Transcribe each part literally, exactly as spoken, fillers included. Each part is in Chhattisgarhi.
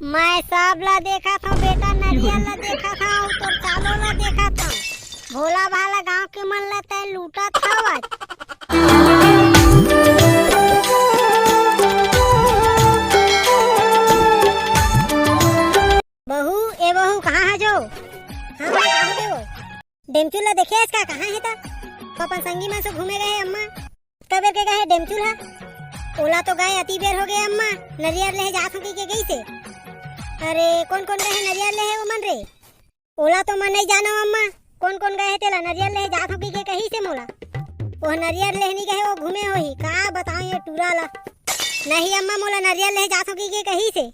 मैं सब ला देखत हंव बेटा, नरियर ला देखत हंव, तोर चालो ला देखत हंव। भोला भाला गांव के मन ला तैं लूटत हवस। बहू, ए बहू, कहाँ हस ओ? हाँ, हाँ, कहाँ हस ओ? डेमचुल ला देखे हस का, कहाँ हे त? ओ अपन संगी मन संग घूमे गए हे अम्मा। कबेर के गए हे डेमचुल हा? ओला तो गए अति बेर हो गए अम्मा, नरियर लेहे जात हों कहिके गइसे। अरे, कोन कोन गए हे नरियर लेहे ओ मन रे? ओला तो मैं नइ जानव अम्मा, कोन कोन गए हे तेला, नरियर लेहे जात हों कहिके कहिसे मोला। ओह नरियर लेहे नइ गए हे, ओ घूमे होही, का बतावं ए टूरा ला। नहीं अम्मा, मोला नरियर लेहे जात हों कहिके कहिसे।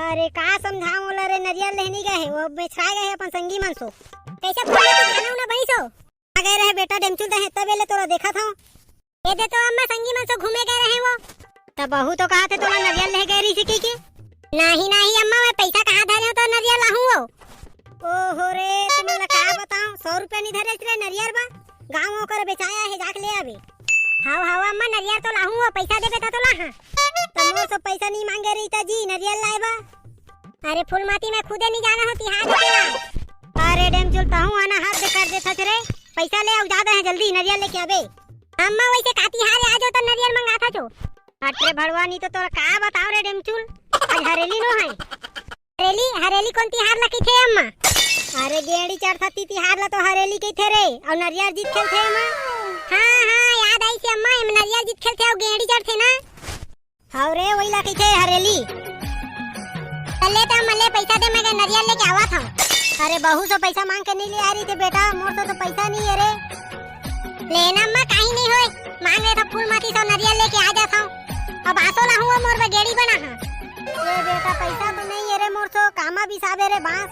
अरे का समझावं ओला रे, नरियर लेहे नइ गए हे, ओ बेचराए गए हे अपन संगी मन संग। कइसे फोन में जानव ना बहिस ओ? आ गए रहे बेटा डेमचुल, तैं हे तबे ले तोला देखत हंव। ए दे तो अम्मा, संगी मन संग घूमे गए रहे ओ। त बहू तो कहत हे तोला नरियर लेहे गए रहिसे कहिके। नहीं, नहीं अम्मा, मैं पइसा कहाँ धरे हंव त नरियर लाहूं ओ। ओहो रे, तुमन ला का बतावं, सौ रुपया नइ धरे रे नरियर बर। गांव ओकर बेचाया हे, जाके ले आबे। हाव, हाव अम्मा, नरियर तो लाहूं ओ, पइसा देबे त तो लाहूं। त मोर संग पइसा नइ मांगे रहिस जी नरियर लाए बर। अरे फूलमती, मैं खुदे नइ जानव ओ तिहार के तिहार। अरे डेमचुल, तहूं आना हद कर देथस रे। पइसा ले अउ जा दे हे जल्दी, नरियर लेके आबे। अम्मा, वइसे का तिहार हे, आज ओ त नरियर मंगाथस ओ। अरे भड़वा, नइ तो तोला का बतावं रे डेमचुल, आज हरेली नो हे। हरेली, हरेली कोन तिहार ला कहिथे अम्मा? अरे गेड़ी चढ़त तिहार ला तो हरेली कहिथे रे, अउ नरियर जीत खेलथे एमा। हाँ, हाँ, याद आइसे अम्मा, एमा नरियर जीत खेलथे अउ गेड़ी चढ़थे ना। हव रे, वही ला कहिथे हरेली। त ले त अम्मा, ले पइसा दे, मैं नरियर लेके आवत हंव। अरे बहू, सो पइसा मांग के नइ ले आए रहिते बेटा, मोर संग तो पइसा नइ हे रे। ले ना अम्मा, काही नइ होय, मांग लेथंव फूलमती संग नरियर लेके आ जाथंव। अब बांसो लाहूं ओ, मोर बर गेड़ी बनाहूं। ए बेटा, पइसा तो नइ हे रे मोर संग, कामा बिसाबे रे बांस।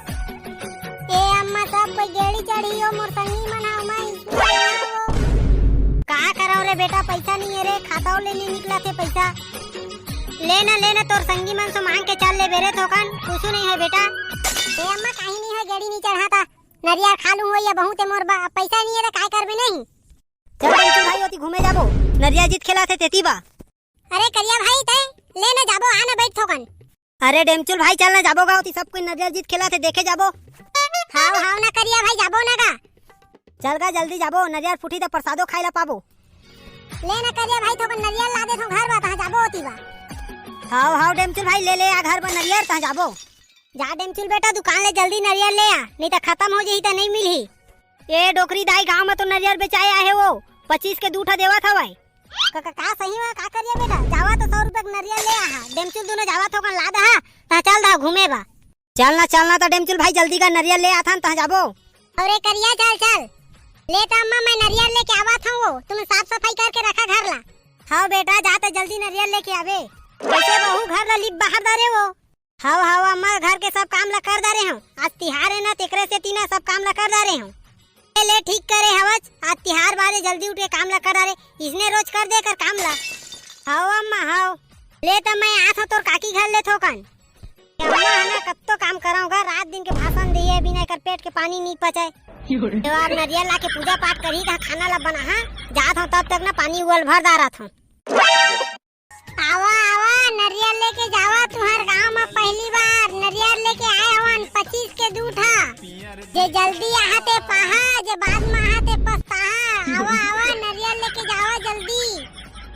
ए अम्मा, सब कोई गेड़ी चढ़ही ओ, मोर संगी मन हा, मैं इसने ओ। का करंव रे बेटा, पइसा नइ हे रे, खाता ले नइ निकलत हे पइसा। ले ना, ले ना, तोर संगी मन संग मांग के चल लेबे रे थोकन, कुछु नइ होय बेटा। ए अम्मा, काही नइ होय, गेड़ी नइ चढ़ा त नरियर खा लूं ओ, या बहुत हे मोर बर, पइसा नइ हे त काय करबे नहीं। चल डेमचुल भाई, ओती घूमे जाबो, नरियर जीत खेलथे तेती बर। अरे करिया भाई, तैं ले ना जाबो, आ ना बइठ थोकन। अरे डेमचुल भाई, चल ना जाबो गा, ओती सब कोई नरियर जीत खेलथे, देखे जाबो। हाव, हाव ना करिया भाई, जाबो ना गा। चल गा, जल्दी जाबो, नरियर फूटही त परसादो खाए ला पाबो। ले ना करिया भाई, थोकन नरियर ला देथंव घर बर, तहां जाबो ओती बर। हाव, हाव डेमचुल भाई, ले ले आ घर बर नरियर, तहां जाबो। जा डेमचुल बेटा, दुकान ले जल्दी नरियर ले आ, नइ त खतम हो जही त नइ मिलही। ए डोकरी दाई, गांव म तो नरियर बेचाए आए हे ओ, पच्चीस के दू ठा देवत हवय। का, का, का सही म का करिया बेटा, जावा तो सौ रुपया के नरियर ले आहा, डेमचुल दूनो जावा थोकन ला दहा, तहां चल दहा घूमे बर। चल ना, चल ना त डेमचुल भाई, जल्दी गा नरियर ले आथन, तहां जाबो। अरे करिया, चल, चल। ले त अम्मा, मैं नरियर लेके आवत हंव ओ, तुमन साफ सफाई करके रखा घर ला। हाव बेटा, जा त जल्दी नरियर लेके आबे। कइसे बहू, घर ला लिप बहार डारे ओ? हाव, हाव अम्मा, घर के सब काम ला कर डारे हंव। आज तिहार हे ना, तेकरे सेती ना सब काम ला कर डारे हंव। ले, ले, ठीक करे हवच, आज तिहार बारे जल्दी उठ के काम ला कर डारे, इसने रोज कर दे कर काम ला। हाव अम्मा, हाव। ले त मैं आत हंव तोर काकी घर ले थोकन। अम्मा ह ना कत्तो काम करंव गा, रात दिन के भाषण दिए बिना एकर पेट के पानी नइ पचय। जवाब नरियर ला के पूजा पाठ करही, कहा खाना ला बनाहा, जात हंव तब तक ना पानी उबल भर डारत हंव। आवा, आवा, नरियर लेके जावा, तुंहर गांव म पहली बार नरियर लेके आए हवन, पच्चीस के दू ठा। जे जल्दी आहा ते पाहा, जे बाद म आहा ते पछताहा। आवा, आवा, नरियर लेके जावा जल्दी।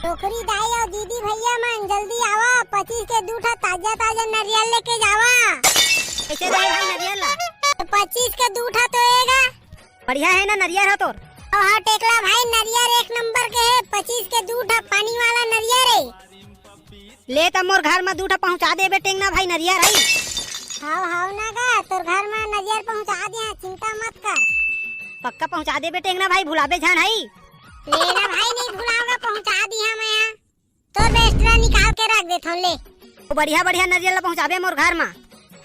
डोकरी दाई अउ दीदी भैया मन, जल्दी आवा, पच्चीस के दू ठा ताजा ताजा नरियर लेके जावा। कइसे दे भाई नरियर ला? पच्चीस के दू ठा तो ए गा। बढ़िया हे ना नरियर ह तोर? ओ हा टेकला भाई, नरियर एक नंबर के हे, पच्चीस के दू ठा पानी वाला नरियर हे। ले त मोर घर म दू ठा पहुंचा देबे टेंगना भाई नरियर हई। हाव, हाव ना गा, तोर घर म नरियर पहुंचा दिया, चिंता मत कर। पक्का पहुंचा देबे टेंगना भाई, भुलाबे झन हई। ले ना भाई, नइ भुलावं गा, पहुंचा दिया मैं। तोर बर extra निकाल के रख देथंव, ले। ओ बढ़िया बढ़िया नरियर ला पहुंचाबे मोर घर म।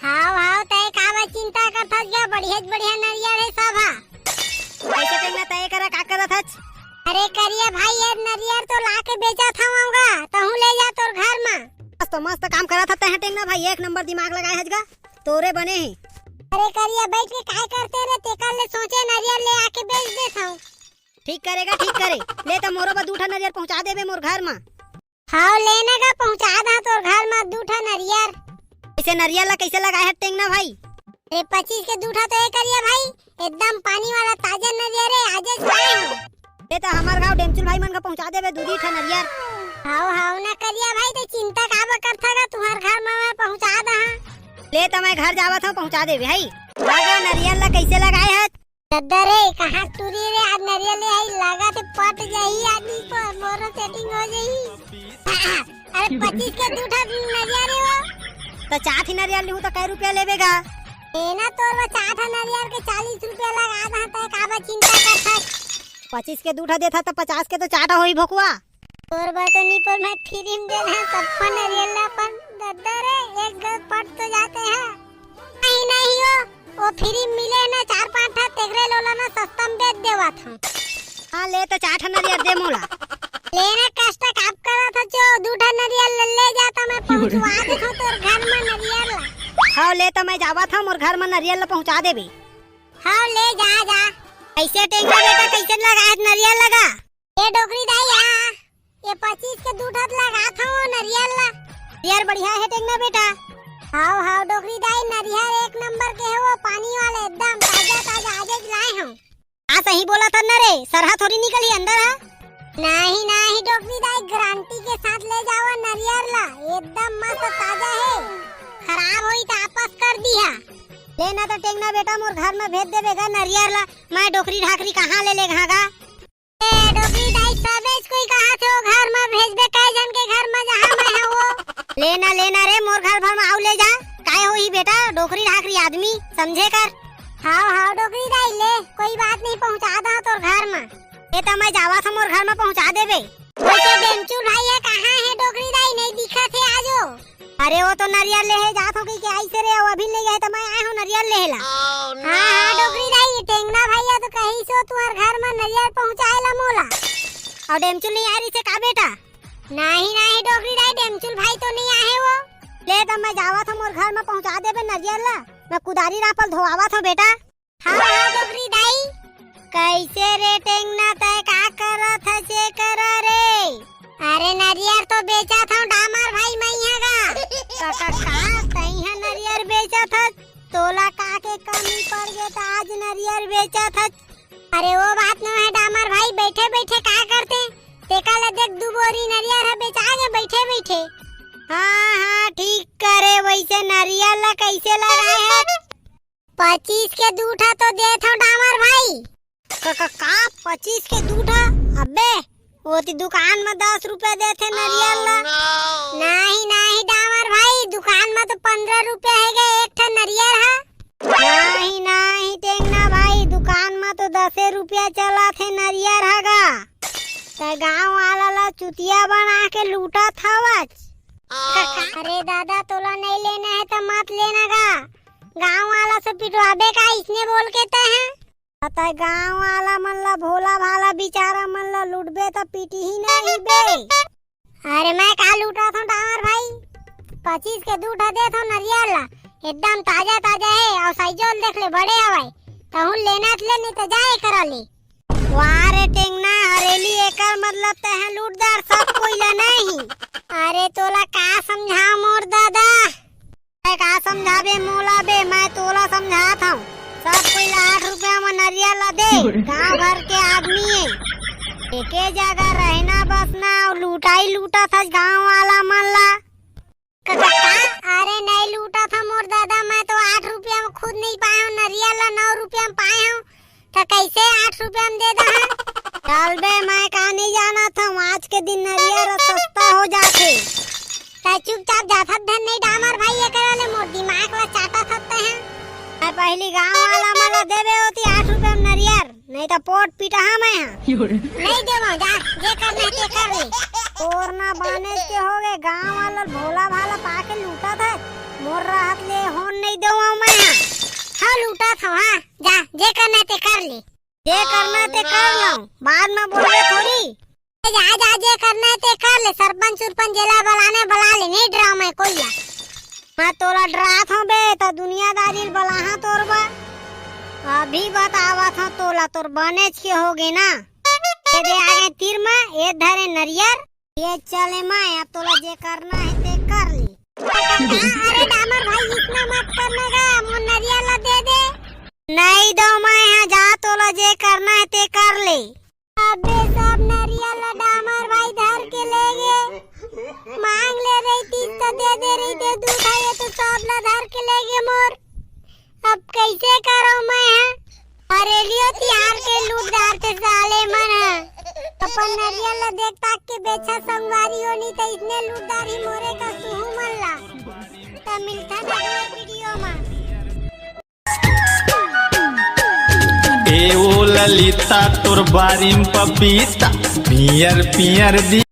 हाव, हाव, तैं काबर चिंता करथस गा, बढ़िया बढ़िया नरियर हे सब हा। कइसे टेंगना तैं करा का करत हच? अरे करिया भाई, ये नरियर तो लाके बेचत हवं गा, तहूं ले जा तोर घर म। मस्त, मस्त काम करत हस तैं टेंगना भाई, एक नंबर दिमाग लगाए हच गा, तोरे बने हे। अरे करिया, बइठ के काय करते रे, तेकर ले सोचे नरियर ले आके बेच देथंव। ठीक करे गा, ठीक करे। ले त मोरो बर दू ठा नरियर पहुंचा देबे मोर घर म। हाव, ले ना गा, पहुंचा दहा तोर घर म दू ठा नरियर। ते नरियर ला कइसे लगाए हस टेंगना भाई? अरे पच्चीस के दू ठा तो ए करिया भाई, एकदम पानी वाला ताजा नरियर हे, आजेच लाए हँव। ए त हमर गाँव डेमचुल भाई मन का पहुँचा देबे दू दी ठा नरियर। हव हव ना करिया भाई, ते चिंता काबर करथा गा, तुँहर घर म मैं पहुँचा दहँव। ले त मैं घर जावत हँव, पहुँचा देबे हई। लगा नरियर ला कइसे लगाए हस? दद्दा रे, कहाँ टूरी रे, आज नरियर ले आई, लगा ते पट जाही आदमी पर, मोरो सेटिंग हो जाही। अरे पच्चीस के दू ठा नरियर हे वो। त चार ठी नरियर लिहूँ त कै रुपया लेबे गा? ए ना तोर वो चार ठा नरियर के चालीस रुपया लगा दहँव, तैं काबर चिंता करथस? पच्चीस के दू ठा देथा त पचास के तो चार ठा होही भोकवा। तोर बर तो नी पर मैं फ्री म दे रहा सबको नरियर ला अपन। दद्दा रे, एक घर पट तो जाते हैं। नहीं, नहीं हो, वो फ्री म मिले ना चार पाँच ठा, तेकरे लोला ना सस्ता म बेच देवत हँव। हाँ, ले तो चार ठा नरियर दे मोला। ले ना कष्ट काप करत हस जो, दू ठा नरियर ले, ले जा त मैं पहुँचवा देथँव तोर घर म नरियर ला। हाँ, ले तो मैं जावत हँव, मोर घर म नरियर ला पहुँचा देबे। हाँ, ले जा, जा। कइसे टेंगना बेटा, कइसे लगाए हस नरियर लगा? ए डोकरी दाई, आ, ए पच्चीस के दू ठा लगाथँव नरियर ला। नरियर बढ़िया हे टेंगना बेटा। हव, हव, डोकरी दाई, नरियर एक नंबर के हे वो, पानी वाले, एकदम ताजा, ताजा, आजेच लाए हँव। का सही बोलथस न रे, सरहा थोड़ी निकलही अंदर हा। नहीं, नहीं, डोकरी दाई, गारंटी के साथ ले जावव नरियर ला, एकदम मस्त ताजा हे, खराब होही त आपस कर दिहा। ले ना त टेंगना बेटा, मोर घर म भेज देबे गा नरियर ला, मैं डोकरी ढाकरी कहाँ ले लेगहूँ गा? ए, डोकरी दाई, सबेच कोई कहत हे वो घर म भेजबे, कै झन के घर म जहाँ मैं हँव वो। ले ना, ले ना रे, मोर घर भर म अउ ले जा। काय होही बेटा, डोकरी ढाकरी आदमी, समझे कर। हव, हव, डोकरी दाई, ले, कोई बात नहीं, पहुँचा दहूँ तोर घर म। ए त मैं जावत हँव, मोर घर म पहुँचा देबे। वो तो डेमचुल भाई हे, कहाँ हे डोकरी दाई, नहीं दिखत हे आजो। अरे, वो तो नरियर लेहे जात हँव कहिके आइस हे रे, अउ अभी नइ गे हे, त मैं आए हँव नरियर लेहे ला। हाँ, हाँ, डोकरी दाई, टेंगना भैया तो कहिस हे तुँहर घर म नरियर पहुँचाए ला मोला। अउ डेमचुल नइ आए रहिस हे का बेटा? नहीं, नहीं, डोकरी दाई, डेमचुल भाई तो नइ आए हे वो। ले, त मैं जावत हँव, मोर घर म पहुँचा देबे नरियर ला, मैं कुदारी रापल धोवावत हँव बेटा। हाँ, हाँ, डोकरी दाई। कइसे रे टेंगना, तैं का करत हस ए करा रे? अरे नरियर तो बेचत हँव डामर भाई, मैं इहाँ गा। का, का, का? तैं इहाँ नरियर बेचत हस? तोला का के कमी पड़ गे त आज नरियर बेचत हस? अरे वो बात नोहे डामर भाई, बइठे बइठे का करते? तेकर ले देख दू बोरी नरियर ह बेचा गे बइठे बइठे। हाँ, हाँ, ठीक करे, वइसे नरियर ला कइसे लगाए हस? पच्चीस के दू ठा तो देत हँव डामर भाई। का, का, का? पच्चीस के दू ठा? अबे, ओती दुकान म दस रुपया देथे नरियर ला। नहीं, नहीं डामर भाई, दुकान म तो पंद्रह रुपया हे गे एक ठा नरियर ह। नहीं, नहीं टेंगना भाई, दुकान म तो दसे रुपया चलत हे नरियर ह गा। तैं गाँव वाला ला चुतिया बना के लूटत हवच। अरे दादा, तोला नइ लेना हे त मत लेना गा। गाँव वाला से पिटवाबे का इसने बोल के तैं ह? तैं गाँव वाला मन ला, भोला भाला बिचारा मन ला लूटबे त पिटही नहीं बे। अरे मैं का लूटत हँव डामर भाई, पच्चीस के दू ठा देत हँव नरियर ला, एकदम ताजा ताजा हे, अउ साइजो ल देख ले बड़े हवय, तहूँ लेना त ले, नहीं त जा ए करा ले। वाह रे टेंगना, हरेली, एकर मतलब तैं ह लूटदार, सब कोई ला नहीं। अरे तोला का समझावँ मोर दादा, तैं का समझाबे मोला बे, मैं तोला समझात हँव। सब कोई ला आठ रुपया म नरियर ला दे, गाँव भर के आदमी हे। एके जगह रहना बसना अउ लूटाई लूटत हस गाँव वाला मन ला। का, का, का? अरे नहीं लूटत हँव मोर दादा, मैं तो आठ रुपया म खुद नहीं पाए हँव, नरियर ला नौ रुपया म पाए हँव, त कइसे आठ रुपया म दे दहँव? चल बे, मैं का नहीं जानत हँव, आज के दिन नरियर ह सस्ता हो जाथे। तैं चुपचाप जाथस धन नहीं डामर भाई, एकरा ले मोर दिमाग ला चाटत हस तैं ह। मैं पहिली गाँव वाला मन ला देबे ओती आठ रुपया म नरियर, नहीं त पोट पिटहा मैं ह। नहीं देवँव, जा, जे करना हे ते कर ले। तोर ना बनेच के होगे, गाँव वाला भोला भाला पाके लूटत हस, मोर रहत ले होन नहीं देवँव मैं ह। हाँ, लूटत हँव, हाँ, जा, जे करना हे ते कर ले। जे करना हे ते कर लव, बाद म बोलबे थोड़ी। जा, जा, जे करना हे ते कर ले, सरपंच उरपंच जेला बलाना हे बला ले, नहीं डरावँव मैं कोई ला। मैं तोला डरात हँव बे, त दुनियादारी ल बलाहूँ तोर बर। अभी बतावत हँव तोला, तोर बनेच के होगे ना। ये दे आगे तीर म, ये धरे नरियर, ये चले मैं, अब तोला जे करना हे ते कर ले। अरे डामर भाई, इसना मत करना गा, मोर नरिया ला दे दे। नहीं दो मैं, यहाँ जा, तोला जे करना है ते कर ले। अबे सब नरिया ला डामर भाई धर के ले गे। मांग ले रहितिस त दे दे रहितेंव, दू ठा ये तो सब ला धर के ले गे मोर। अब कइसे करंव मैं ह? बरेलियो तिहार के लूट डारथे साले मन ह। अपन नरिया ला देख ताक के बेचा संगवारी हो, नी त इसने लूट डारही मोरे कस तुहू मन ला। त मिलथन अगले वीडियो मा। ए ओ ललिता, तोर बारी म पपीता, पियर पियर दी।